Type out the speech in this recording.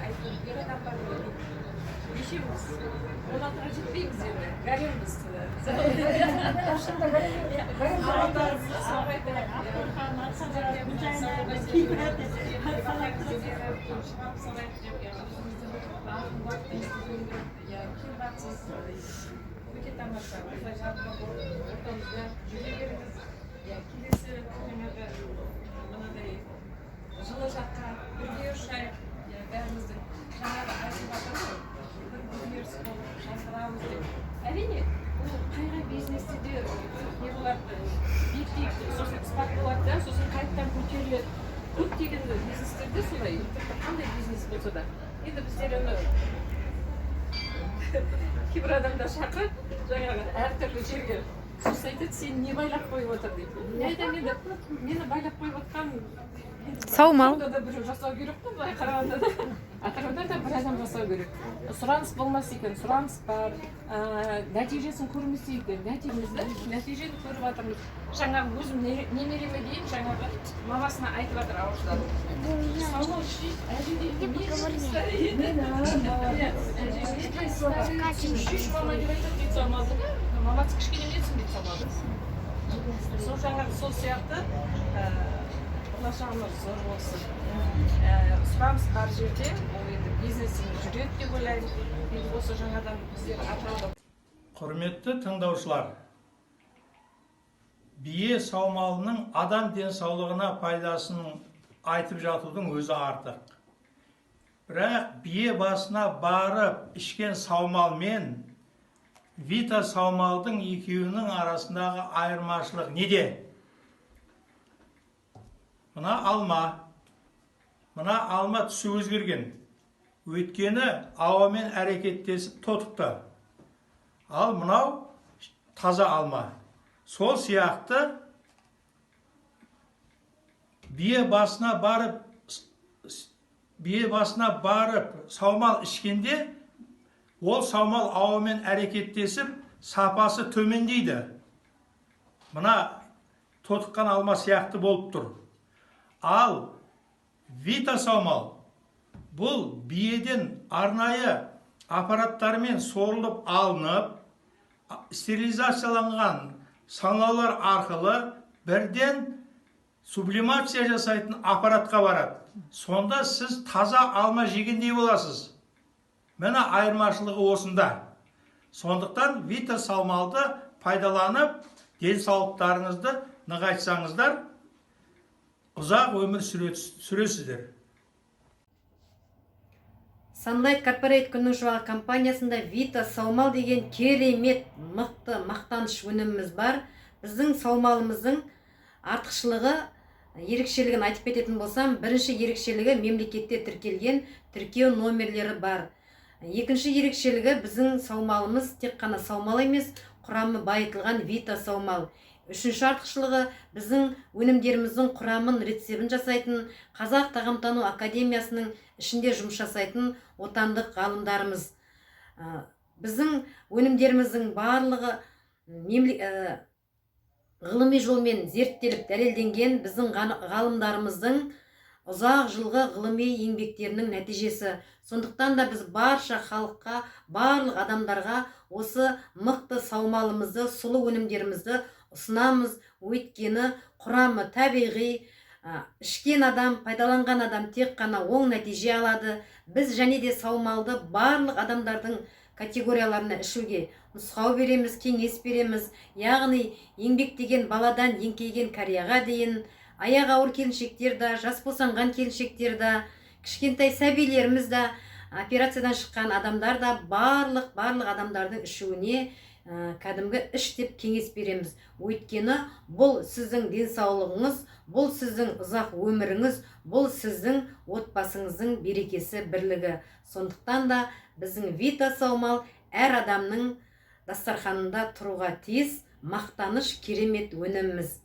Айтып ер адам бар ғой. Нешеуміз? 16-ға жетпейміз енді, гарембіз. Шынында гарем, гарем. Соны айтайық. Сіздерге міне шығарып салайық деп, иә, өзіміздің ақын, иә, кенбатсыз, өте тамаша. Осылай жарқырап ортамызда жүре беріңіз. Иә, келесі жаңағы мынадай жылы жаққа бірге ұшайық. Иә, бәріміздің жаңағы айтып жатыр ғой, бір өзгеріс болып жарқырамыз деп. Әрине, ол қай бизнесте де не болады, биіктейді, сосын спад болады да, сосын қайтадан көтеріледі. Көптеген бизнестерде солай, тіпті қандай бизнес болса да. Енді біздер аны кейбір адамдар шақырады жаңағы әртүрлі жерге, сосын айтады: «Сені не байлап қойып отыр?» – дейді. Мен айтамын: «Енді мені байлап қойып отқан енді Саумал. Атырауда да біреу жасау керек қой. Былай қарағанда да, Атырауда да бір адам жасау керек. Сұраныс болмас екен, сұраныс бар. Нәтижесін көрмесе екен, нәтижемізді, нәтижені көріп жатырмыз. Жаңағы өзім немереме дейін жаңағы мамасына айтып жатыр ауыздан: «Саумал ішейік, әже», – дейді. «Мен Иә, әже, ішейші, мама», – деп айтады дейді саумалды да. Мамасы кішкене менсінбейді саумалды. Сол жаңағы сол сияқты, болашағымыз зор болсын. Сұраныс бар жерде ол енді бизнесіміз жүреді деп ойлаймын. Енді осы жаңадан біздер Атырауда Құрметті тыңдаушылар, бие саумалының адам денсаулығына пайдасын айтып жатудың өзі артық. Бірақ бие басына барып ішкен саумал мен Вита саумалдың екеуінің арасындағы айырмашылық неде? Мына алма, мына алма түсі өзгерген, өйткені ауамен әрекеттесіп тотықты. Ал мынау таза алма. Сол сияқты бие басына барып саумал ішкенде, ол саумал ауамен әрекеттесіп, сапасы төмендейді, мына тотыққан алма сияқты болып тұр. Ал Вита саумал бұл биеден арнайы аппараттармен сорылып алынып, стерилизацияланған саңылаулар арқылы бірден сублимация жасайтын аппаратқа барады. Сонда сіз таза алма жегендей боласыз. Міне, айырмашылығы осында. Сондықтан Вита саумалды пайдаланып, денсаулықтарыңызды нығайтсаңыздар, ұзақ өмір сүресіздер. Sunlight Corporate күннің шуағы компаниясында Вита саумал деген керемет, мықты, мақтаныш өніміміз бар. Біздің саумалымыздың артықшылығы, ерекшелігін айтып кететін болсам, бірінші ерекшелігі – мемлекетте тіркелген, тіркеу номерлері бар. Екінші ерекшелігі – біздің саумалымыз тек қана саумал емес, құрамы байытылған Вита саумал. Үшінші артықшылығы – біздің өнімдеріміздің құрамын, рецебін жасайтын Қазақ тағамтану академиясының ішінде жұмыс жасайтын отандық ғалымдарымыз. Біздің өнімдеріміздің барлығы ғылыми жолмен зерттеліп, дәлелденген, біздің ғалымдарымыздың ұзақ жылғы ғылыми еңбектерінің нәтижесі. Сондықтан да біз барша халыққа, барлық адамдарға осы мықты саумалымызды, сұлы өнімдерімізді ұсынамыз. Өйткені құрамы табиғи, ішкен адам, пайдаланған адам тек қана оң нәтиже алады. Біз және де саумалды барлық адамдардың категорияларына ішуге нұсқау береміз, кеңес береміз. Яғни еңбектеген баладан еңкейген кәрияға дейін, аяғы ауыр келіншектер да, жас босанған келіншектер да, кішкентай сәбилеріміз да, операциядан шыққан адамдар да, барлық адамдардың ішуіне кәдімгі іш деп кеңес береміз. Өйткені бұл сіздің денсаулығыңыз, бұл сіздің ұзақ өміріңіз, бұл сіздің отбасыңыздың берекесі, бірлігі. Сондықтан да біздің Вита саумал әр адамның дастарханында тұруға тиіс мақтаныш, керемет өніміміз.